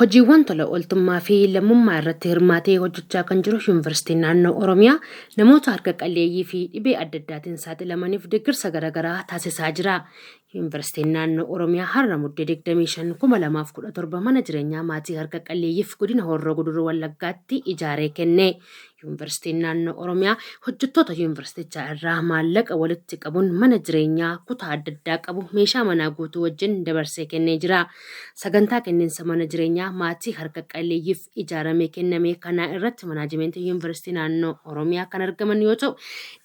Hojiiwwan tola ooltummaa fi lammummaa irratti hirmaatee hojjechaa kan jiru Yuunivarsiitiin Naannoo Oromiyaa namoota harka qalleeyyii fi dhibee adda addaatiin saaxilamaniif deeggarsa garaagaraa taasisaa jira. Yuunivarsiitiin Naannoo Oromiyaa har'a Muddee 25, 2017 mana jireenyaa maatii harka qalleeyyiif godina Horroo Guduruu Wallaggaatti ijaaree kenne. Yuunivarsiitiin Naannoo Oromiyaa hojjettoota yuunivarsiitichaa irraa maallaqa walitti qabuun mana jireenyaa kutaa adda addaa qabu meeshaa manaa guutuu wajjin dabarsee kennee jira. Sagantaa kenniinsa mana jireenyaa maatii harka qalleeyyiif ijaaramee kenname kanaa irratti manaajimentii Yuunivarsiitii Naannoo Oromiyaa kan argaman yoo ta'u,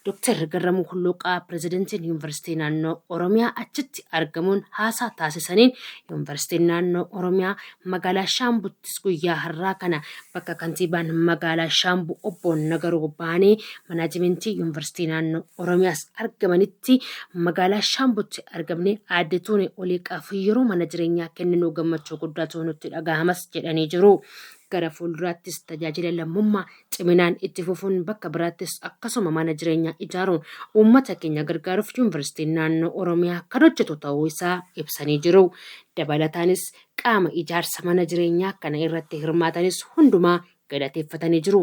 Dooktar Garramuu Hulluuqaa Pirezidantiin Yuunivarsiitii Naannoo Oromiyaa achitti argamuun haasaa taasisaniin Yuunivarsiitiin Naannoo Oromiyaa magaalaa Shaambuttis guyyaa har'aa kana bakka kantiibaan magaalaa Shaambuu obbo Nagaroo Baanee manaajimentii Yuunivarsiitii Naannoo Oromiyaas argamanitti magaalaa Shaambutti argamne aadde Tuunee Oliiqaaf yeroo mana jireenyaa kenninuu gammachuu guddaatu nutti dhagahamas jedhanii jiru. Gara fuulduraattis tajaajila lammummaa ciminaan itti fufuun bakka biraattis akkasuma mana jireenyaa ijaaruun uummata keenya gargaaruuf Yuunivarsiitiin Naannoo Oromiyaa kan hojjetu ta'uu isaa ibsanii jiru. Dabalataanis qaama ijaarsa mana jireenyaa kana irratti hirmaatanis hundumaa galateeffatanii jiru.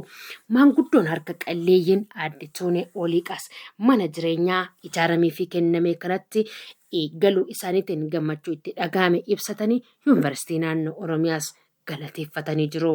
Maanguddoon harka qalleeyyiin aadde Toonee Oliiqaas mana jireenyaa ijaaramee fi kenname kanatti galuu isaaniitiin gammachuu itti dhagahame ibsatanii Yuunivarsiitii Naannoo Oromiyaas galateeffatanii jiru.